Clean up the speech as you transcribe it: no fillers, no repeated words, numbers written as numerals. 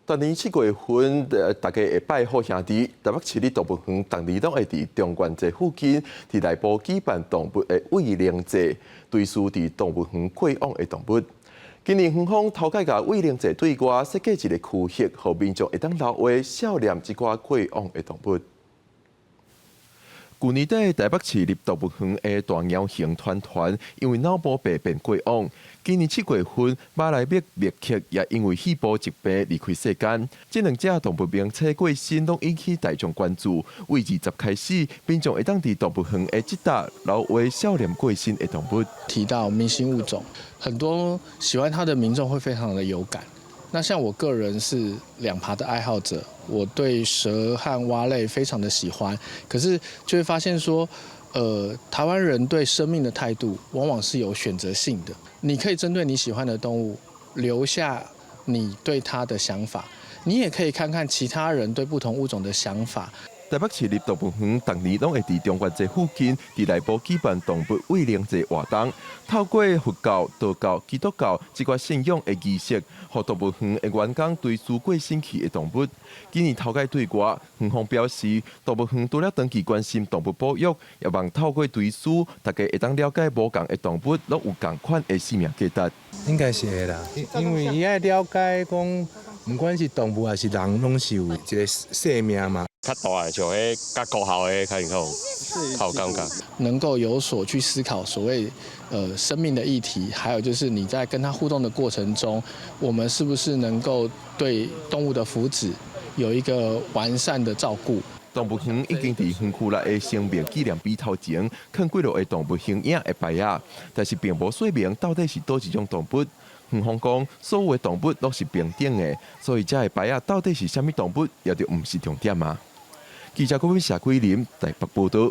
逐年7月份，大家會拜好兄弟。台北市立動物園逐年攏會佇中元節附近，佇內埔舉辦動物的慰靈祭，追思佇動物園過往的動物。今年園方頭擺共慰靈祭對外設計一個區域，予民眾會當留話悼念這寡過往的動物。舊年底，台北市立動物園的大貓熊團團因為腦部病變過往。今年7月份，馬來貘麥克也因為肺部疾病離開世間。這兩隻動物名冊過身，攏引起大眾關注。為20開始，民眾會當佇動物園的這搭留話悼念過身的動物。提到明星物種，很多喜歡它的民眾會非常的有感。那像我個人是兩爬的愛好者，我對蛇和蛙類非常的喜歡。可是就會發現說，台灣人對生命的態度往往是有選擇性的。你可以針對你喜歡的動物留下你對它的想法，你也可以看看其他人對不同物種的想法。台北市立動物園逐年攏會佇中元節附近，佇內埔舉辦動物慰靈祭活動，透過佛教、道教、基督教這寡信仰的儀式，予動物園的員工追思過身去的動物。今年頭擺對外，園方表示，動物園除了長期關心動物保育，也望透過追思，大家會當了解無仝的動物攏有仝款的生命價值。應該是會啦，因為伊愛了解講，毋管是動物還是人，攏是有一個生命嘛。較大的像彼較高效的較有較有感覺。能夠有所去思考所謂生命的議題，還有就是你在跟他互動的過程中，我們是不是能夠對動物的福祉有一個完善的照顧？動物園已經佇園區內的生命紀念碑頭前，囥幾落個動物形影的牌仔，但是並無說明到底是佗一種動物。園方講，所有的動物攏是平等的，所以這个牌仔到底是啥物動物，也就毋是重點啊。記者郭敏、謝桂林台北報道。